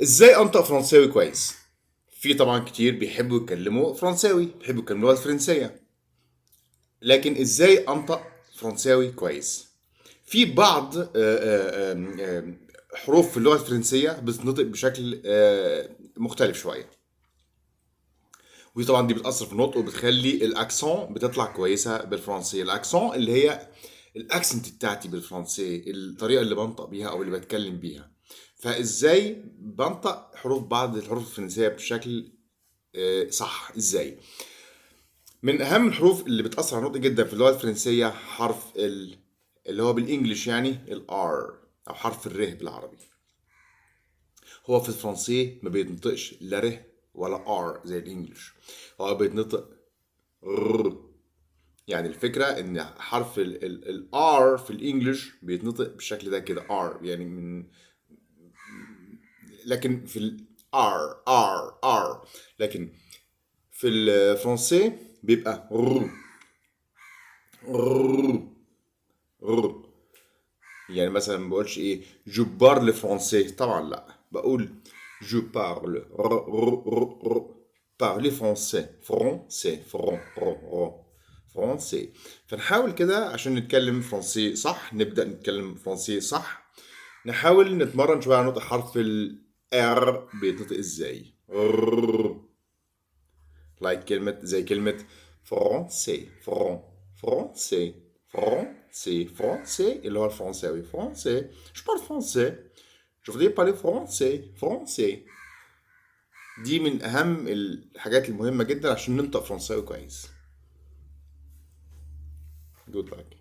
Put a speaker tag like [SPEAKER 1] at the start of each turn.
[SPEAKER 1] ازاي انطق فرنساوي كويس؟ في طبعا كتير بيحبوا يتكلموا فرنساوي، بيحبوا يتكلموا اللغة الفرنسيه، لكن ازاي انطق فرنساوي كويس؟ في بعض حروف في اللغة الفرنسية بتتنطق بشكل مختلف شويه، ودي طبعا دي بتاثر في النطق وبتخلي ال accent بتطلع كويسة بالفرنسيه. ال accent اللي هي ال accent بتاعتي بالفرنسي، الطريقة اللي بنطق بيها او اللي بتكلم بيها. فازاي بنطق حروف بعض الحروف الفرنسية بشكل صح؟ ازاي؟ من اهم الحروف اللي بتاثر على النطق جدا في اللغة الفرنسية حرف ال، اللي هو بال English يعني ال R، او حرف الر بالعربي. هو في الفرنسي ما بيتنطقش لا ر ولا R زي ال English، هو بيتنطق ر. يعني الفكرة ان حرف ال R في ال English بيتنطق بالشكل ده كده R، يعني من، لكن في ال R R R، لكن في الفرنسي بيبقى ر ر ر. يعني مثلا ما بقولش ايه je parle français، طبعا لا، بقول je parle ر ر ر ر، parler français، français، fran ر ر français. فنحاول كده عشان نتكلم فرنسي صح، نبدأ نتكلم فرنسي صح، نحاول نتمرن شوية على نطق حرف ال R بيتنطق ازاي. like كلمة زي كلمة français، fran français، français، français اللي هو الفرنساوي، français، je parle français، je voudrais parler français، français. دي من أهم الحاجات المهمة جدا عشان ننطق فرنساوي كويس. Good luck.